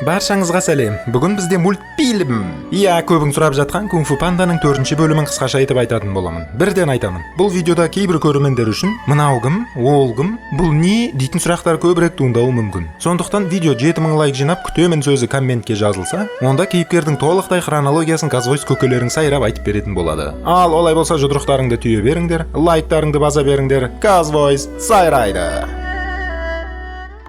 Баршаңызға сәлем! Бүгін бізде мультфильм. Иә, көбің сұрап жатқан «Кунг фу Панданың» төртінші бөлімін қысқаша етіп айтатын боламын. Бірден айтамын, бұл видеода кейбір көрермендер үшін «мынау кім, ол кім, бұл не» дейтін сұрақтар көбірек туындауы мүмкін. Сондықтан видео 7000 лайк жинап, «күтемін» сөзі комментке жазылса, онда кейіпкердің толықтай хронологиясын Казвойс көкелерің сайрап айтып беретін болады. Ал олай болса, жұдырықтарыңды түйе беріңдер, лайктарыңды баса беріңдер. Казвойс сайрайды.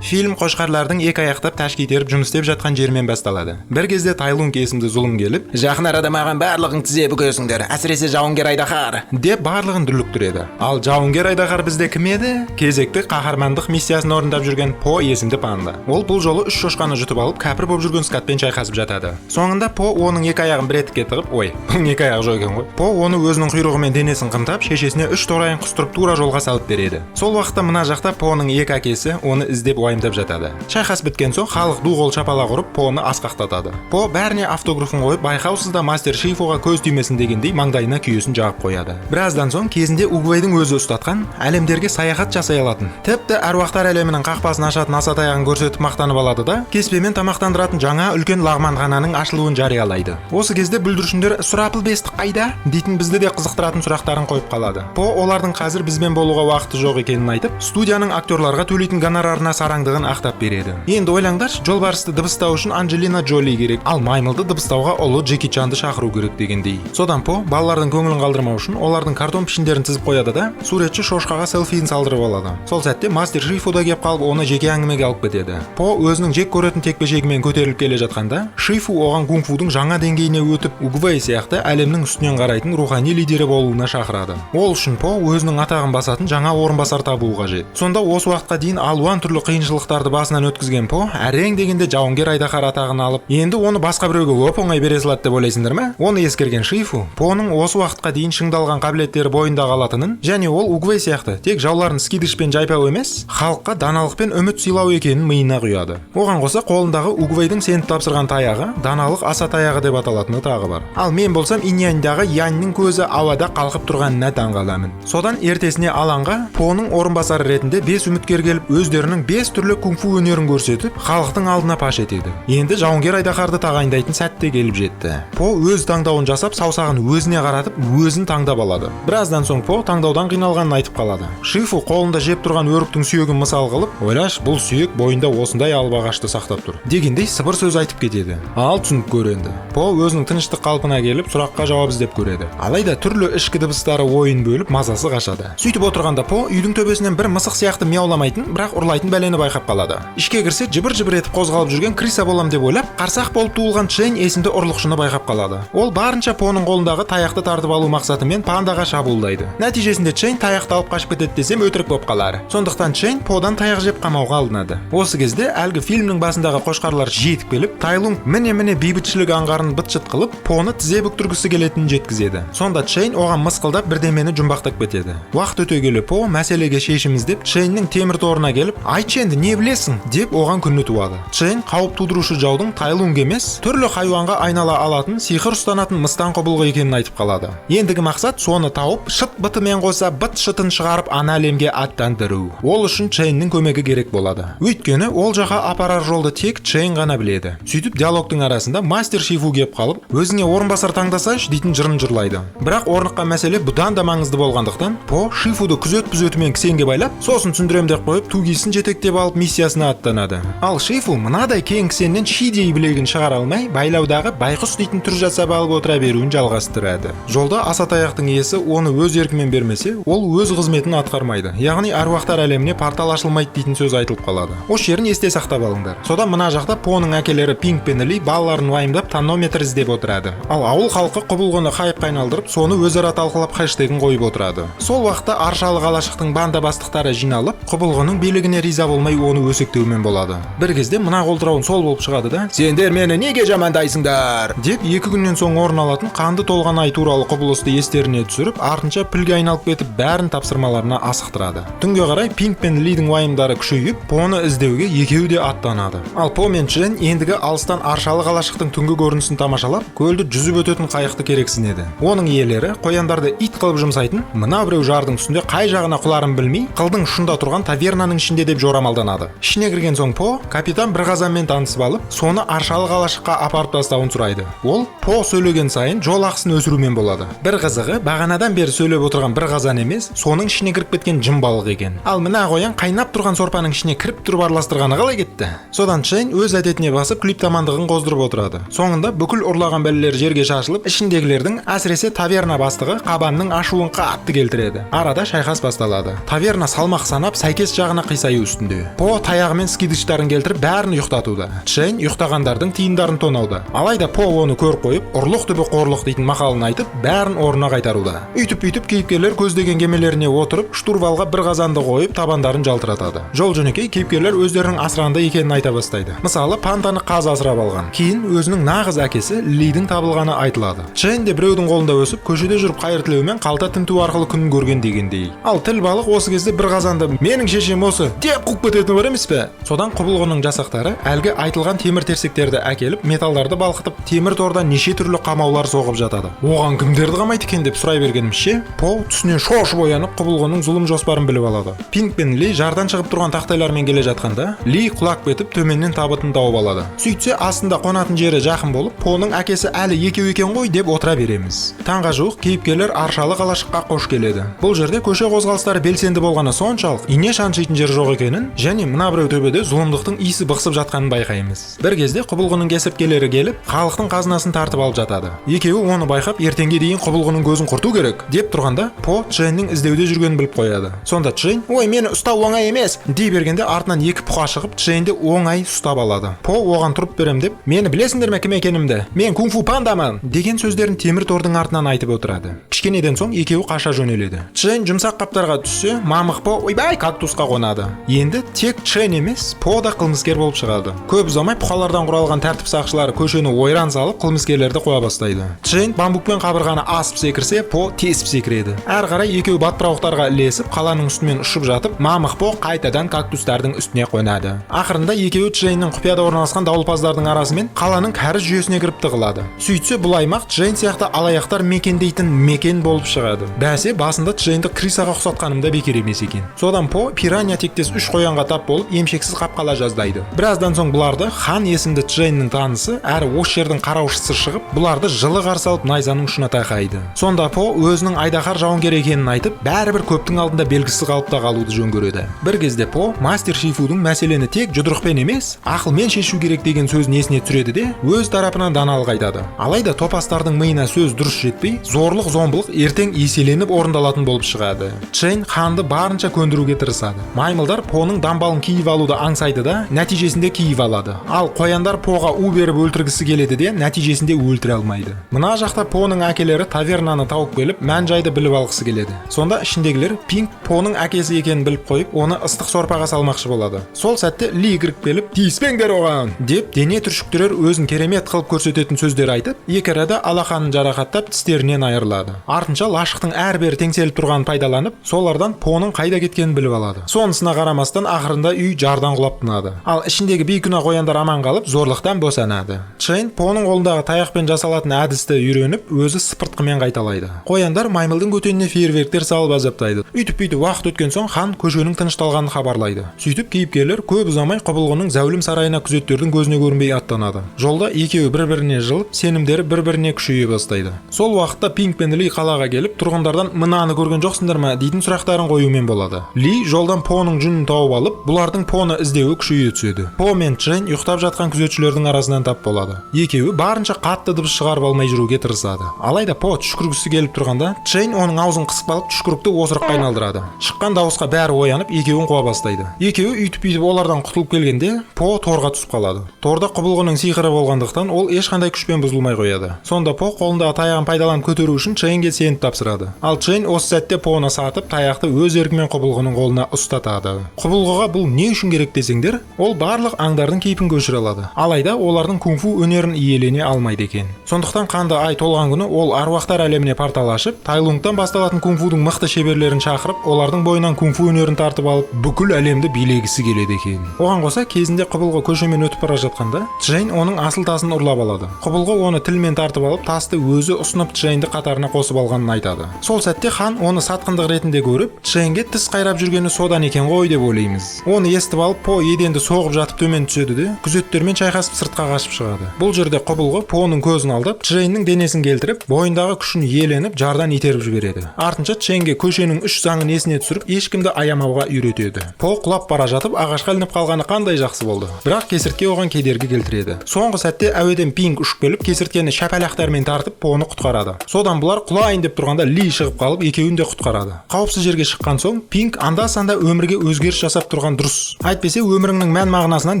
Фильм қошқарлардың екі аяқтап, тәшки теріп жұмыс істеп жатқан жерімен басталады. Бір кезде Тайлунг есімді зұлым келіп, «Жақын арада маған барлығың тізе бүгесіңдер, әсіресе жауынгер айдаһар», – деп барлығын дүрліктіреді. Ал жауынгер айдаһар бізде кім еді? Кезекті қаһармандық миссиясын орындап жүрген По есімді панда. Ол бұл жолы үш шошқаны жұтып алып, кәпір болып жүрген Скатпен шайқасып жатады. Соңында По оның екі аяғын бір етікке тығып, ой, бұның екі аяғы жоқ екен ғой, По оны өзінің құйрығымен денесін қымтап, шешесіне үш торайын құстырып, тура жолға салып береді. Сол уақытта мына жақта Поның екі әкесі оны іздеп, уайымдап жатады. Шайқас біткен соң халық ду қол шапалақ ұрып, Поны асқақтатады. По бәріне автографын қойып, байқаусызда мастер Шифуға көз тимесін дегендей, маңдайына күйесін жағып қояды. Біраздан соң кезінде Угвейдің өзі ұстатқан, әлемдерге саяхат жасай алатын, тіпті әруақтар әлемінің қақпасын ашатын аса таяғын көрсетіп мақтанып алады да, кеспемен тамақтандыратын жаңа үлкен лағманхананың ашылуын жариялайды. Осы кезде бүлдіршіндер «сұрапыл бестік қайда?» дейтін бізді де қызықтыратын сұрақтарын қойып қалады. По олардың қазір бізбен болуға уақыты жоқ екенін айтып, студияның актерларға төлейтін гонорарына сараңдығын ақтап береді. Енді ойлаңдаршы, жолбарысты дыбыстау үшін Анджелина Джоли керек, ал маймылды дыбыстауға ұлы Джеки Чанды шақыру керек дегендей. Содан По балалардың көңілін қалдырмау үшін олардың картон пішіндерін тізіп қояды да, суретші шошқаға селфиін салдырып алады. Сол сәтте мастер Шифу да келіп қалып, оны жеке әңгімеге алып кетеді. По өзінің жек көретін текпе жегімен көтеріліп келе жатқанда, Шифу оған кунг-фудың жаңа деңгейіне өтіп, Угвей сияқты әлемнің үстінен қарайтын рухани лидері болуына шақырады. Ол үшін По өзінің атағын басатын жаңа орынбасар табуы қажет. Сонда осы уақытқа дейін алуан түрлі қиыншылықтарды басынан өткізген По әрең дегенде жауынгер айдаһар атағын алып, енді оны басқа біреуге оп оңай бере салады деп ойлайсыңдар ма? Оны ескерген Шифу Поның осы уақытқа дейін шыңдалған қабілеттері бойында қалатынын және ол Угвей сияқты тек жауларын скидышпен жайпау емес, халыққа даналық пен үміт сыйлау екенін миына құяды. Оған қоса қолындағы Угвейдің сеніп тапсырған таяғы даналық аса таяғы деп аталатыны тағы бар. Ал мен болсам инь-яньдағы яньның көзі ауада қалқып тұрғанына таңғаламын. Содан ертесіне алаңға Поның орынбасары ретінде бес үміткер келіп, өздерінің бес түрлі кунг-фу өнерін көрсетіп, халықтың алдына паш етеді. Енді жауынгер айдаһарды тағайындайтын сәт те келіп жетті. По өз таңдауын жасап, саусағын өзіне қаратып, өзін таңдап алады. Біраздан соң По таңдаудан қиналғанын айтып қалады. Шифу қолында жеп тұрған өріктің сүйегін мысал қылып, «Ойлашы, бұл сүйек бойында осындай алып ағашты сақтап тұр» дегендей сыбыр сөз айтып кетеді. Ал түсініп көр енді. По өзінің тыныштық қалпына келіп, сұраққа жауап іздеп көреді. Алайда түрлі ішкі дыбыстары ойын бөліп, мазасы қашады. Сөйтіп отырғанда По үйдің төбесінен бір мысық сияқты мияуламайтын, бірақ ұрлайтын бәлені байқап қалады. Ішке кірсе, жыбыр жыбыр етіп қозғалып жүрген крыса болам деп ойлап, қарсақ болып туылған Чен есімді ұрлықшыны байқап қалады. Ол барынша Поның қолындағы таяқты тартып алу мақсатымен пандаға шабуылдайды. Нәтижесінде Чен таяқты алып қашып кетеді десем, өтірік болып қалар. Сондықтан Чен Подан таяқ жеп, қамауға алынады. Осы кезде әлгі фильмнің басындағы қошқарлар жетіп келіп, Тайлунг міне міне бейбітшілік аңғарын быт шыт қылып, Поны тізе бүктіргісі келетінін жеткізеді. Сонда Чейн оған мысқылдап бірдемені жұмбақтап кетеді. Уақыт өте келе По мәселеге шешім іздеп, Чейннің темір торына келіп, «Айтшы енді, не білесің?» деп оған күні туады. Чейн қауіп тудырушы жаудың Тайлунг емес, түрлі хайуанға айнала алатын сиқыр ұстанатын мыстан құбылғы екенін айтып қалады. Ендігі мақсат – соны тауып, шыт бытымен қоса быт шытын шығарып, ана әлемге аттандыру. Ол үшін Чейннің көмегі керек болады, өйткені ол жаққа апарар жолды тек Чейн ғана біледі. Сөйтіп диалогтың арасында мастер Шифу келіп қалып, «Өзіңе орынбасар таңдасайшы» дейтін жырын жырлайды. Бірақ орныққан мәселе бұдан да маңызды болғандықтан, По Шифуды күзет күзетімен кісенге байлап, «сосын түсіндірем» деп қойып, Тугисін жетектеп алып, миссиясына аттанады. Ал Шифу мынадай кең кісеннен шидей білегін шығара алмай, байлаудағы байқұс дейтін түр жасап алып, отыра беруін жалғастырады. Жолда аса таяқтың иесі оны өз еркімен бермесе, ол өз қызметін атқармайды, яғни әруақтар әлеміне портал ашылмайды дейтін сөз айтылып қалады. Осы жерін есте сақтап алыңдар. Содан мына жақта Поның әкелері Пинг пен Ли балаларын уайымдап, тонометр іздеп отырады. Ал ауыл халқы құбылғыны хайпқа айналдырып, соны өзара талқылап, хэштегін қойып отырады. Сол уақытта Аршалы қалашықтың банда бастықтары жиналып, құбылғының билігіне риза болмай, оны өсектеумен болады. Бір кезде мына қолтырауын сол болып шығады да, «Сендер мені неге жамандайсыңдар?» деп, 2 күннен соң орын алатын қанды толған ай туралы құбылысты естеріне түсіріп, артынша пілге айналып кетіп, бәрін тапсырмаларына асықтырады. Түнге қарай Пинг пен Лидің уайымдары күшейіп, Поны іздеуге екеуі де аттанады. Ал По мен Чжен ендігі алыстан Аршалы қалашықтың түнгі көрінісін тамашалап, көлді жүзіп өтетін қайықты керексінеді. Оның иелері қояндарды ит қылып жұмсайтын мына біреу жардың үстінде қай жағына құларын білмей, қылдың ұшында тұрған тавернаның ішінде деп жорамалданады. алданады. Ішіне кірген соң По капитан бір қазанмен танысып алып, соны Аршалы қалашыққа апарып тастауын сұрайды. Ол По сөйлеген сайын жол ақысын өсірумен болады. Бір қызығы, бағанадан бері сөйлеп отырған бір қазан емес, соның ішіне кіріп кеткен жын балық екен. Ал мына қоян қайнап тұрған сорпаның ішіне кіріп тұрып араластырғаны қалай кетті? Содан Чейн өз әдетіне басып, клиптомандығын қоздырып отырады. Соңында бүкіл ұрлаған бәлелер жерге шашылып, ішіндегілердің, әсіресе таверна бастығы Қабанның ашуын қатты келтіреді. Арада шайқас басталады. Таверна салмақ санап, сәйкес жағына қисаю үстінде. По таяғымен скидыштарын келтіріп, бәрін ұйықтатуда. Чейн ұйықтағандардың тиындарын тонауда. Алайда По оны көріп қойып, «Ұрлық түбі қорлық» дейтін мақалын айтып, бәрін орнына қайтаруда. Үйтіп бүйтіп кейіпкерлер көздеген кемелеріне отырып, штурвалға бір қазанды қойып, табандарын жалтыратады. Жол жөнекей кейіпкерлер өздерінің асыранды екенін айта бастайды. Мысалы, панданы қаз асырап алған. Кейін өзінің нағыз әкесі Лидің табылғаны айтылады. Чейн де біреудің қолында өсіп, көшеде жүріп қайыр тілеумен, қалта тінту арқылы күнін көрген дегендей. Ал тіл балық осы кезде бір қазанды «Менің шешем осы» деп қуып кететіні бар емес пе? Содан құбылғының жасақтары әлгі айтылған темір терсектерді әкеліп, металдарды балқытып, темір тордан неше түрлі қамаулар соғып жатады. Оған кімдерді қамайды екен деп сұрай бергенімізше, По түсінен шошып оянып, құбылғының зұлым жоспарын біліп алады. Пинк пен Ли жардан шығып тұрған тақтайлармен келе жатқанда, Ли құлап кетіп, төменнен табытын тауып алады. Сөйтсе, астында қонатын жері жақын болып, Поның әкесі әлі екеу екен ғой деп отыра береміз. Таңға жуық кейіпкерлер Аршалы қалашыққа қош келеді. Бұл жерде көше қозғалыстары белсенді болғаны соншалық, ине шаншитын жер жоқ екенін және мына біреу төбеде зұлымдықтың иісі бықсып жатқанын байқаймыз. Бір кезде құбылғының кесірткелері келіп, халықтың қазынасын тартып алып жатады. Екеуі оны байқап, ертеңге дейін құбылғының көзін құрту керек деп тұрғанда, По Чжэннің іздеуде жүргенін біліп қояды. Сонда Чжэн: «Ой, мені ұстау оңай емес», – дей бергенде, артынан екі бұқа шығып, Чжэнді оңай ұстап алады. По оған тұрып берем деп, «Мені білесіңдер ме, кім екенімді? Мен кунг-фу пандамын» деген сөздерін темір тордың артынан айтып отырады. Кішкенеден соң екеуі қаша жөнеледі. Чжэн жұмсақ қаптарға түссе, мамық По, ойбай, кактусқа қонады. Енді тек Чжэн емес, По да қылмыскер болып шығады. Көп ұзамай бұқалардан құралған тәртіп сақшылары көшені ойран салып, қылмыскерлерді қуа бастайды. Чжэн бамбукпен қабырғаны асып секірсе, По тесіп секіреді. Әрі қарай екеуі батпырауықтарға ілесіп, қаланың үстімен ұшып жатып, мамық По қайтадан кактустардың үстіне қонады. Ақырында екеуі Чжэннің құпияда орналасқан дауылпаздардың арасымен қаланың кәріз жүйесіне кіріп тығылады. Сөйтсе, бұл аймақ Чжэн сияқты алаяқтар мекендейтін мекен болып шығады. Бәсе, басында Чжэнді крысаға ұқсатқаным да бекер емес екен. Содан По пиранья тектес үш қоянға тап болып, емшексіз қап қала жаздайды. Біраздан соң бұларды Хан есімді Чжэннің танысы әрі осы жердің қараушысы шығып, бұларды жылы қарсы алып, найзаның ұшына тақайды. Сонда По өзінің айдаһар жауынгер екенін айтып, бәрібір көптің алдында белгісіз қалыпта қалуды жөн көреді. Бір кезде По мастер Шифудың мәселені тек жұдырықпен емес, ақылмен шешу керек деген сөзін есіне түсіреді де, өз тарапынан даналық айтады. Алайда топастардың миына сөз дұрыс жетпей, зорлық зомбылық ертең еселеніп орындалатын болып шығады. Чжэн ханды барынша көндіруге тырысады. Маймылдар Поның дамбалын киіп алуды аңсайды да, нәтижесінде киіп алады. Ал қояндар Поға у беріп өлтіргісі келеді де, нәтижесінде өлтіре алмайды. Мына жақта Поның әкелері тавернаны тауып келіп, мән жайды біліп алғысы келеді. Сонда ішіндегілер Пинк Поның әкесі екенін біліп қойып, оны ыстық сорпаға салмақшы болады. Сол сәтте Ли кіріп келіп, «Тиіспеңдер оған» деп, дене түршіктірер, өзін керемет қылып көрсететін сөздер айтып, екі арада алақанын жарақаттап, тістерінен айырылады. Артынша лашықтың әрі бері теңселіп тұрғанын пайдаланып, солардан Поның қайда кеткенін біліп алады. Сонысына қарамастан, ақырында үй жардан құлап тынады. Ал ішіндегі бейкүнә қояндар аман қалып, зорлықтан босанады. Чейн Поның қолындағы таяқпен жасалатын әдісті үйреніп, өзі сыпыртқымен қайталайды. Қояндар маймылдың көтеніне фейерверктер салып азаптайды. Үйтіп бүйтіп уақыт өткен соң, хан көшенің тынышталғанын хабарлайды. Сөйтіп кейіпкерлер көп ұзамай құбылғының зәулім сарайына күзеттердің көзіне көрінбей аттанады. Жолда екеуі бір біріне жылып, сенімдері бір біріне күшейе бастайды. Сол уақытта Пинк пен Ли қалаға келіп, тұрғындардан «Мынаны көрген жоқсыңдар ма?» дейтін сұрақтарын қоюмен болады. Ли жолдан Поның жүнін тауып алып, бұлардың Поны іздеуі күшейе түседі. По мен Чжен ұйықтап жатқан күзетшілердің арасынан тап болады. Екеуі барынша қатты дыбыс шығарып алмай жүруге тырысады. Алайда По түшкіргісі келіп тұрғанда, Чжен оның аузын қысып алып, түшкірікті осырыққа айналдырады. Шыққан дауысқа бәрі оянып, екеуін қуа бастайды. Екеуі үйтіп бүйтіп олардан құтылып келгенде, По торға түсіп қалады. Торда құбылғының сиқыры болғандықтан, ол ешқандай күшпен бұзылмай қояды. Сонда По қолындағы таяғын пайдаланып көтеру үшін Чейнге сеніп тапсырады. Ал Чейн осы сәтте Поны сатып, таяқты өз еркімен құбылғының қолына ұстатады. Құбылғыға бұл не үшін керек десеңдер, ол барлық аңдардың кейпін көшіре алады, алайда олардың кунг-фу өнерін иелене алмайды екен. Сондықтан қанды ай толған күні ол аруақтар әлеміне портал ашып, Тайлунгтан басталатын кунг-фудың мықты шеберлерін шақырып, олардың бойынан кунг-фу өнерін тартып алып, бүкіл әлемді билегісі келеді екен. Оған қоса, кезінде құбылғы көшемен өтіп бара жатқанда, Джейн оның асыл тасын ұрлап алады. Құбылғы оны тілмен тартып алып, тасты өзі ұсынып, Джейнді қатарына қосып алғанын айтады. Сол сәтте хан оны сатқындық ретінде көріп, Джейнге тіс қайрап жүргені содан екен ғой деп ойлаймыз. Оны естіп алып, По еденді соғып жатып төмен түседі де, күзеттермен шайқасып сыртқа қашып шығады. Бұл жерде құбылғы Поның көзін алдап, Чжэннің денесін келтіріп, бойындағы күшін иеленіп, жардан итеріп жібереді. Артынша Чжэнге көшенің үш заңын есіне түсіріп, ешкімді аямауға үйретеді. По құлап бара жатып, ағашқа ілініп қалғаны қандай жақсы болды. Бірақ кесіртке оған кедергі келтіреді. Соңғы сәтте әуеден Пинг ұшып келіп, кесірткені шапалақтармен тартып, Поны құтқарады. Содан бұлар құлайын деп тұрғанда Ли шығып қалып, екеуін де құтқарады. Қауіпсіз жерге шыққан соң, Пинг анда-санда өмірге өзгеріс жасап тұрған дұрыс. Әйтпесе өміріңнің мән мағынасынан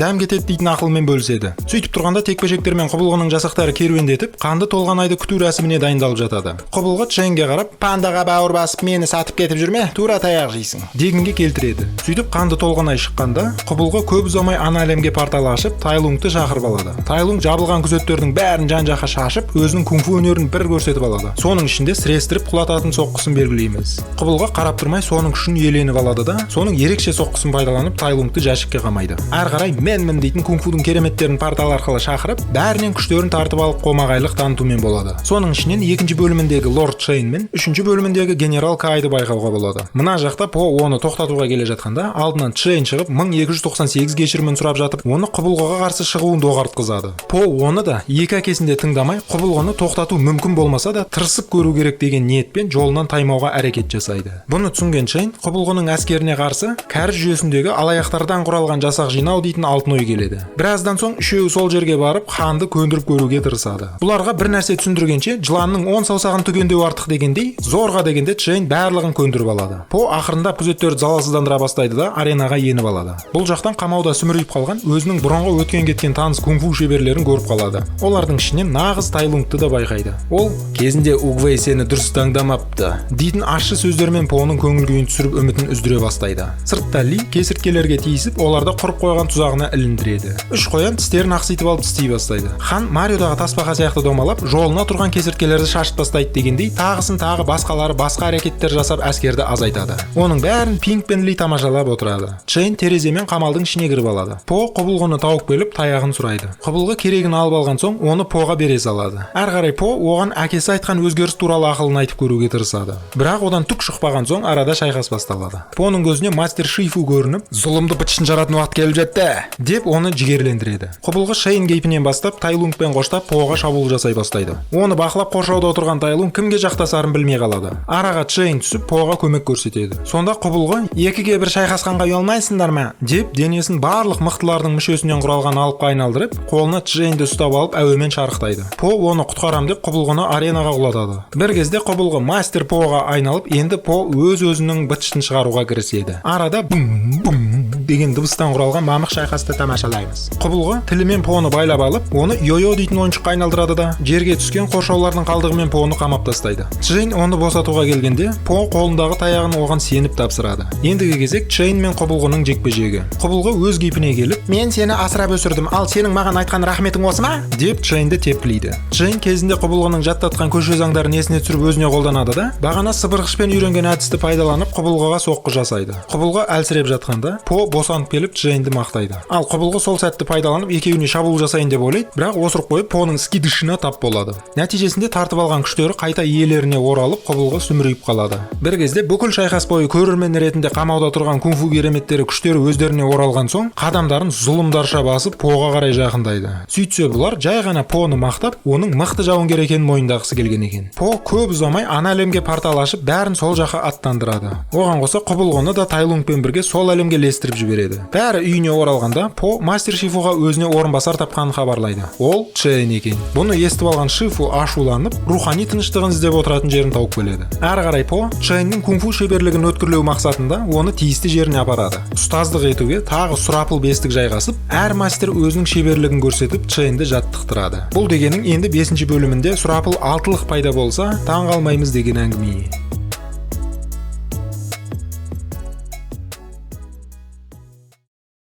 дәм кетеді дейтін ақылмен бөліседі. Сөйтіп тұрғанда текпешектер мен құбылғының жасақтары керуендетіп, қанды толғанайды күту рәсіміне дайындалып жатады. Құбылғы Чжэнге қарап, "Пандаға бауыр басып мені сатып кетіп жүрме, тура таяқ жейсің" дегенге келтіреді. Сөйтіп қанды толғанай шыққанда, құбылғы көп ұзамай ана әлемге портал ашып, Тайлунгты шақырып алады. Тайлунг жабылған күзеттердің бәрін жан-жаққа шашып, өзінің кунг-фу өнерін бір көрсетіп алады. Соның ішінде сірестіріп құлататын соққысын белгілейміз. Құбылғы қарап тұрмай соның күшін иеленіп алады да, соның ерекше соққысын пайдаланып Тайлунгты жәшікке қамайды. Әрі қарай менмін дейтін кунг-фудың кереметтерін портал арқылы шақырып, бәрінен күштерін тартып алып қомағайлық танытумен болады. Соның ішінен екінші бөліміндегі Лорд Шейн мен үшінші бөліміндегі генерал Кайды байқауға болады. Мына жақта По оны тоқтатуға келе жатқанда, алдынан Чжэн шығып 1298 кешірімін сұрап жатып, оны құбылғыға қарсы шығуын доғартқызады. По оны да, екі әкесін де тыңдамай, құбылғыны тоқтату мүмкін болмаса да, тырысып көру керек деген ниетпен жолынан таймауға әрекет жасайды. Бұны түсінген Чжэн құбылғының әскеріне қарсы кәріз жүйесіндегі алаяқтардан құралған жасақ жинау дейтін алтын ой келеді. Біраздан соң үшеуі сол жерге барып, ханды көндіріп көруге тырысады. Бұларға бір нәрсе түсіндіргенше, жыланның он саусағын түгендеу артық дегендей, зорға дегенде Чжэн барлығын көндіріп алады. По ақырындап күзеттерді залалсыздандыра бастайды да, аренаға еніп алады. Бұл жақтан қамауда сүмірейіп қалған өзінің бұрынғы өткен кеткен таныс кунг-фу шеберлерін көріп қалады. Олардың ішінен нағыз Тайлунгты да байқайды. Ол кезінде Угвей сені дұрыс таңдамапты дейтін ащы сөздермен Поның көңіл күйін түсіріп, үмітін үздіре бастайды. Сыртта Ли кесірткелерге тиісіп, оларды құрып қойған тұзағына іліндіреді. Үш қоян тістерін ақситып алып тістей бастайды. Хан Мариодағы тасбақа сияқты домалап, жолына тұрған кесірткелерді шашып тастайды дегендей, тағысын тағы басқалары басқа әрекеттер жасап әскерді азайтады. Оның бәрін Пинг пен Ли тамашалап отырады. Чейн тереземен қамалдың ішіне кіріп алады. По құбылғыны тауып келіп, таяғын сұрайды. Құбылғы керегін алып алған соң, оны Поға бере салады. Әрі қарай По оған әкесі айтқан өзгеріс туралы ақылын айтып көруге тырысады. Бірақ одан түк шықпаған соң арада шайқас басталады. Поның көзіне мастер Шифу көрініп, "Зұлымды бытышын жаратын уақыт келіп жетті" деп оны жігерлендіреді. Құбылғы Шейн кейпінен бастап Тайлунгпен қоштап Поға шабуыл жасай бастайды. Оны бақылап қоршауда отырған Тайлунг кімге жақтасарын білмей қалады. Араға Чейн түсіп, Поға көмек көрсетеді. Сонда құбылғы "Екіге бір шайқасқанға ұялмайсыңдар ма?" деп денесін барлық мықтылардың мүшесінен құралған алыпқа айналдырып, қолына Чжэнді ұстап алып әуемен шарықтайды. По оны құтқарам деп құбылғыны аренаға құлатады. Бір кезде құбылғы мастер Поға айналып, енді По өз өзінің бытышын шығаруға кіріседі. Арада бум бум деген дыбыстан құралған мамық шайқасты тамашалаймыз. Құбылғы тілімен Поны байлап алып, оны йо-йо дейтін ойыншыққа айналдырады да, жерге түскен қоршаулардың қалдығымен Поны қамап тастайды. Чжейн оны босатуға келгенде, По қолындағы таяғын оған сеніп тапсырады. Ендігі кезек Чейн мен құбылғының жекпе-жегі. Құбылғы өз кейпіне келіп, "Мен сені асырап өсірдім, ал сенің маған айтқан рахметің осы ма?" деп Чейнді тепкілейді. Чейн кезінде құбылғының жаттатқан көше заңдарын есіне түсіріп, өзіне қолданады да, бағана сыбырғышпен үйренген әдісті пайдаланып, құбылғыға соққы жасайды. Құбылғы әлсіреп жатқанда, По босанып келіп Чжейнді мақтайды. Ал құбылғы сол сәтті пайдаланып, екеуіне шабуыл жасайын деп ойлайды, бірақ осырып қойып Поның скидышына тап болады. Нәтижесінде тартып алған күштері қайта иелеріне оралып, құбылғы сүмірейіп қалады. Бір кезде бүкіл шайқас бойы көрермен ретінде қамауда тұрған кунг-фу кереметтері күштері өздеріне оралған соң, қадамдарын зұлымдарша басып, Поға қарай жақындайды. Сөйтсе, бұлар жай ғана Поны мақтап, оның мықты жауынгер екенін мойындағысы келген екен. По көп ұзамай ана әлемге портал ашып, бәрін сол жаққа аттандырады. Оған қоса құбылғыны да Тайлунгпен бірге сол әлемге ілестіріп жібереді. Бәрі үйіне оралғанда, По мастер Шифуға өзіне орынбасар тапқанын хабарлайды. Ол Чейн екен. Бұны естіп алған Шифу ашуланып, рухани тыныштығын іздеп отыратын жерін тауып келеді. Әрі қарай По Чейннің кунг-фу шеберлігін өткірлеу мақсатында оны тиісті жеріне апарады. Ұстаздық етуге тағы сұрапыл бестік жайғасып, әр мастер өзінің шеберлігін көрсетіп, Чейнді жаттықтырады. Бұл дегенің енді бесінші бөлімінде сұрапыл алтылық пайда болса, таң қалмаймыз деген әңгіме.